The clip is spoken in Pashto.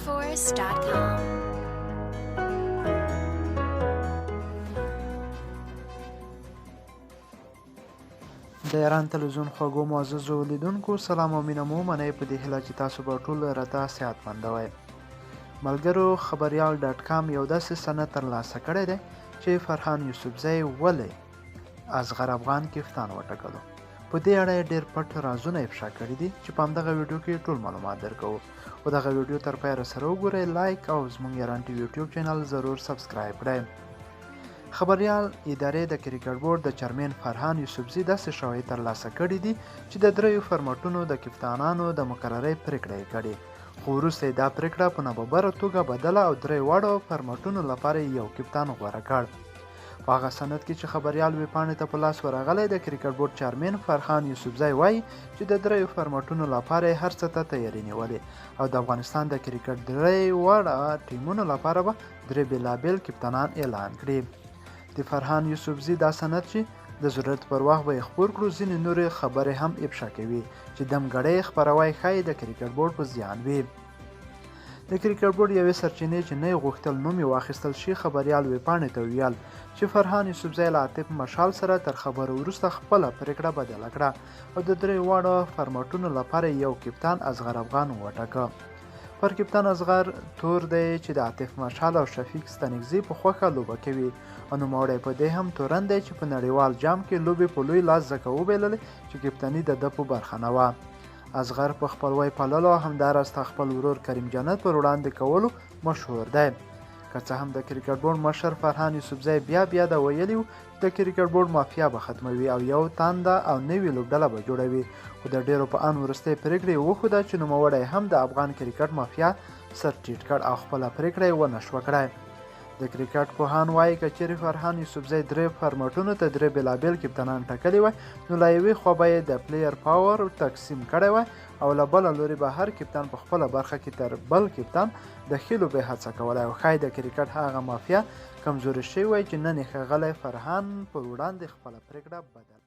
Soundforest.com. د ایران تلویزیون خوږو معززو لیدونکو، سلام او مینه مو منئ، په دې هیله چې تاسو به ټول راته صحتمند وئ. ملګرو، خبریال.com یو داسې سند ترلاسه کړی دی چې فرهان یوسفزی ولې اصغر افغان کفتان وټاکلو. په دې اړه یې ډېر پټ رازونه افشا کړي دي چې په همدغه ویډیو کې ټول معلومات درکوو. خو دغه ویډیو تر پایه سره وګورئ، لایک او زموږ ایران ټي وي یوټیوب چینل ضرور سبسکرایب کړئ. خبریال ادارې د کرکټ بورډ د چرمین فرهان یوسفزي داسې شواهد ترلاسه کړي دي چې د دریو فرمټونو د کپتانانو د مقررۍ پرېکړه یې کړې، خو وروسته یې دا پرېکړه په ناببره توګه بدله او درې واړو فرمټونو لپاره یې یو کپتان غوره کړ. په هغه سند کې چې خبریال ویبپاڼې ته په لاس ورغلی، د کرکټ بورډ چارمین فرهان یوسفزی وایي چې د دریو فرمټونو لپاره یې هر څه ته تیاري نیولې او د افغانستان د کرکټ درې واړه ټیمونو لپاره به درې بېلابېل کپتانان اعلان کړي. د فرهان یوسفزي دا سند چې د ضرورت پر وخت به یې خپور کړو، ځینې نورې خبرې هم افشا کوي چې دمګړۍ خپروی ښایي د کرکټ بورډ په زیان وي. د کرکټ بورډ یوې سرچینې چې نه یې غوښتل نوم یې واخیستل شي، خبریال ویبپاڼې ته وویل چې فرهان یوسفزی له عاطف مشال سره تر خبرو وروسته خپله پرېکړه بدله کړه او د درې واړو فرمټونو لپاره یو کپتان اصغر افغان وټاکه. پر کپتان اصغر تور دی چې د عاطف مشال او شفیق ستانکزي په خوښه لوبه کوي او نوموړی په دې هم تورن دی چې په نړیوال جام کې لوبې په لوی لاس ځکه وبایللې چې کپتاني د ده په برخه نه وه. اصغر په خپلوۍ پاللو او همداراز د خپل ورور کریم جنت پر وړاندې کولو مشهور دی. که څه هم د کرکټ بورډ مشر فرهان یوسفزی بیا بیا دا ویلي و چې د کرکټ بورډ مافیا به ختموي او یو تانده او نوې لوبډله به جوړوي، خو د ډېرو په اند وروستۍ پرېکړې یې وښوده چې نوموړی هم د افغان کرکټ مافیا سر ټیټ کړ او خپله پرېکړه یې ونه شوه کړای. د کرکټ پوهان وایي که چېرې فرهان یوسفزی درې فرمټونو ته درې بېلابېل کپتانان ټاکلي وای، نو له یوې خوا به یې د پلیر پاور تقسیم کړی وای او له بله لوري به هر کپتان په خپله برخه کې تر بل کپتان د ښې لوبې هڅه کوله او ښایي د کرکټ هغه مافیا کمزورې شوې وای چې نن یې ښاغلی فرهان پر وړاندې خپله پرېکړه بدله